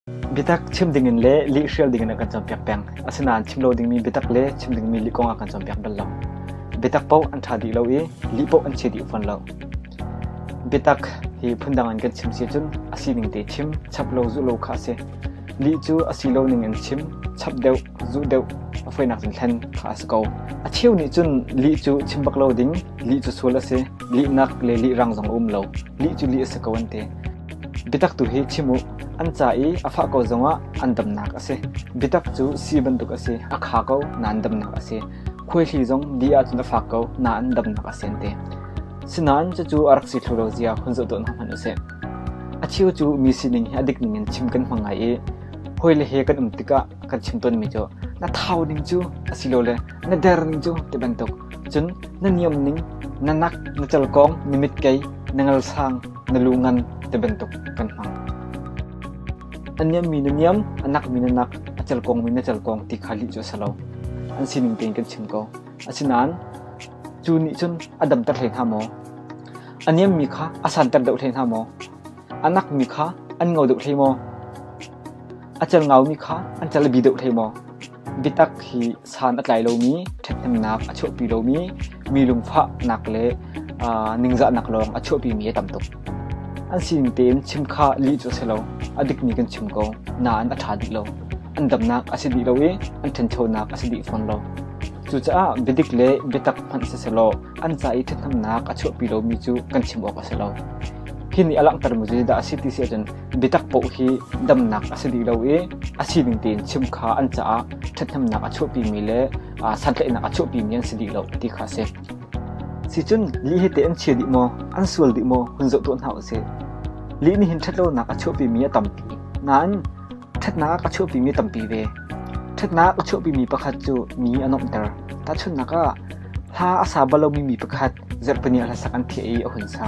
Biatak chim dingin le lih hrial dingin a kan cawnpiak peng. Asinain chim lo dingmi biatak le chim dingmi lih kong a kan cawnpiak bal lo. Biatak paoh an ṭha dih lo i lih paoh an chia dih fawn lo. Biatak hi phundang in kan chim si cun a sining te chim, chap lo zuh lo kha a si. Lih cu a si lo ning in chim, chap deuh, zuh deuh, a fawinak cun thlen kha a si ko. A cheu nih cun lih cu chim bak lo ding, lih cu sual a si, lihnak le lih rang zong a um lo, lih cu lih a si ko an ti. Biatak tu hi chim u, an ca i a fah ko zongah an damnak a si. Biatak cu sii bantuk a si, a kha ko nain damnak a si. Khuaihli zong di ahcun a fak ko nain damnak a si an ti. Sinain cucu a rak si thlu lo zia hun zoh tuah hna hmanh usih. A cheu cu mi sining hi a dik ningin chim kan hmang ngai i hawile he kan um tikah kan chim tawnmi cu na thau ning cu asilole na der ning cu ti bantuk cun na niam ning, na nak, na calkawng, na mitkei, na ngalsang, na lu ngan ti bantuk kan hmang. A niammi na niam, a nakmi na nak, a calkawngmi na calkawng ti kha lih cu a si lo. An sining tein kan chim ko. Asinain cu nih cun a damter hlei hna maw? A niammi kha a santer deuh hlei hna maw? A nakmi kha an ngo deuh hlei maw? A cal ngaumi kha an cal a bi deuh hlei maw? Biatak hi san a tlai lomi, ṭhathnemnak a chuahpi lomi, mi lungfahnak le ningzahnak lawng a chuahpimi a tam tuk. An sining tein chim kha lih cu a si lo, a dikmi kan chim ko, nain a ṭha dih lo. An damnak a si dih lo i an ṭhanchonak a si dih fawn lo. Cucaah biadik le biatak hmanh siselaw an ca i ṭhathnemnak a chuahpi lomi cu kan chim awk a si lo. Hi nih a langhtermi cu zeidah a si ti si ahcun biatak paoh hi damnak a si dih lo i a sining tein chim kha an caah ṭhathnemnak a chuahpimi le santlaihnak a chuahpimi an si dih lo ti kha a si. Sicun lih hi teh an chia dih maw, an sual dih maw hun zoh tuah hna usih. Lih nih hin ṭhatlonak a chuahpimi a tampi. Nain ṭhatnak a chuahpimi a tampi ve. Ṭhatnak a chuahpimi pakhat cu mi a nuamhter. Tahchunhnak ah, hla a sa bal lomi mi pakhat zarhpini ah hlasak an thiah i a hun sa.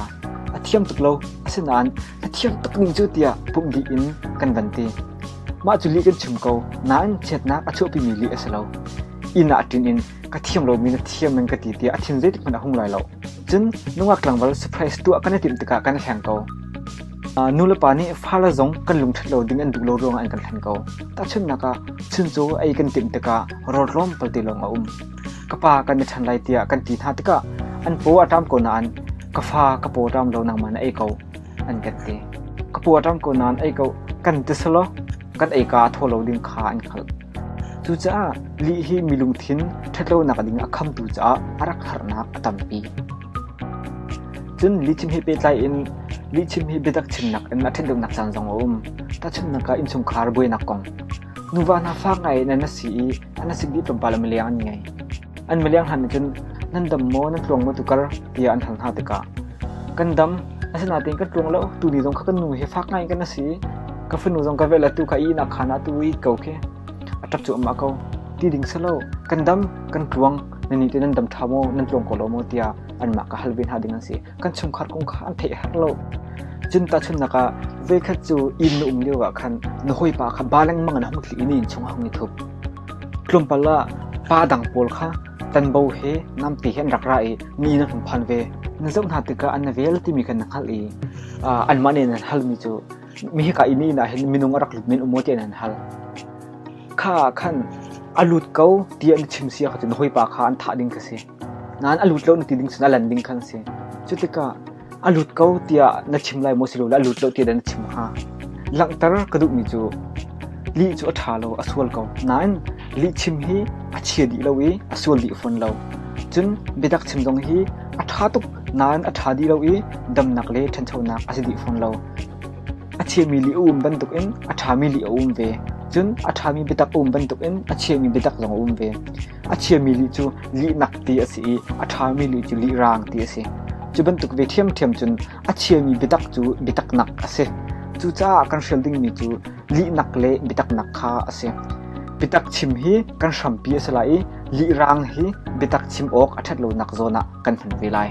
A thiam tuk lo, asinain na thiam tuk ning cu tiah pumh dih in kan van ti. Mah cu lih kan chim ko, nain chiatnak a chuahpimi lih a si lo. Inn ah ṭin in ka thiam lomi na thiam in ka ti tiah a thin zeitik hmanh a hung lai lo. Cun nungak tlangval surprise tuah kan i timh tikah kan i hleng ko. Nulepa nih fale zong kan lungṭhat lo ding an duh lo ruangah an kan hlen ko. Tahchunhnak ah, chuncaw ei kan timh tikah rawl tlawmpal te lawng a um. Ka pa kan i ṭhen lai tiah kan ti hna tikah an paw a ṭam ko nain ka fa ka paw ṭam lo nangmah na ei ko an kan ti. Ka paw a ṭam ko nain ei ko kan ti selaw kan ei ka a thaw lo ding kha an hngalh. Cucaah lih hi mi lungthin ṭhatlonak ding a khamtu caah a rak harnak a tampi. Cun lihchim he pehtlai in lihchim hi biatak chimnak in a ṭhat deuhnak caan zong a um. Tahchunhnak ah innchungkhar buainak kong. Nuva hna fak ngai in an si i an sik dih tlawmpal ah mileng an ngei. An mileng hlan cun nan dam maw nan tluang maw tukar tiah an hal hna tikah kan dam asinain kan tluang lo tuni zong kha kan nu he fak ngai in kan si i ka fanu zong ka velh atu kha ihnak khaan ah tu i ko khi a ṭap cuahmah ko ti ding si lo kan dam kan tluang nan nih te nan dam ṭha maw nan tluang ko lo maw tiah anmah ka hal ve hna ding an si kan chungkhar kong kha an theih herh lo cun tahchunhnak ah voikhat cu inn na um lio ah khan na hawipa kha ba lengmang in a hung tli i na inn chung a hung i thup tlawmpal ah pa dang pawl kha tanbo he namte he an rak ra i mi nan hung phan ve na zoh hna tikah an na vel timi khan na hngalh i anmah nih an halmi cu mi hika i mi inn ah hin minung a rak lut men um maw tiah an hal kha khan a lut ko tiah na chim si ah cun hawipa kha an thah ding kha si Nain a lut lo na ti ding cun a lan ding khan a si. Cu tikah a lut ko tiah na chim lai maw silole a lut lo tiah dah na chim hnga? Langhter ka duhmi cu lih cu a ṭha lo, a sual ko. Nain lihchim hi a chia dih lo i a sual dih fawn lo. Cun biatak chim zong hi a ṭha tuk nain a ṭha dih lo i damnak le ṭhanchonak a si dih fawn lo. A chiami lih a um bantukin a ṭhami lih a um ve. Cun a ṭhami biatak a um bantukin a chiami biatak zong a um ve. A chiami lih cu lihnak ti a si i a ṭhami lih cu lihraang ti a si. Cu bantuk ve ṭhiamṭhiam cun a chiami biatak cu biataknak a si. Cucaah kan hrial dingmi cu lihnak le biataknak kha a si. Biatak chim hi kan hrampi a si lai i lihraang hi biatak chim awk a ṭhat lonak zawn ah kan hman ve lai.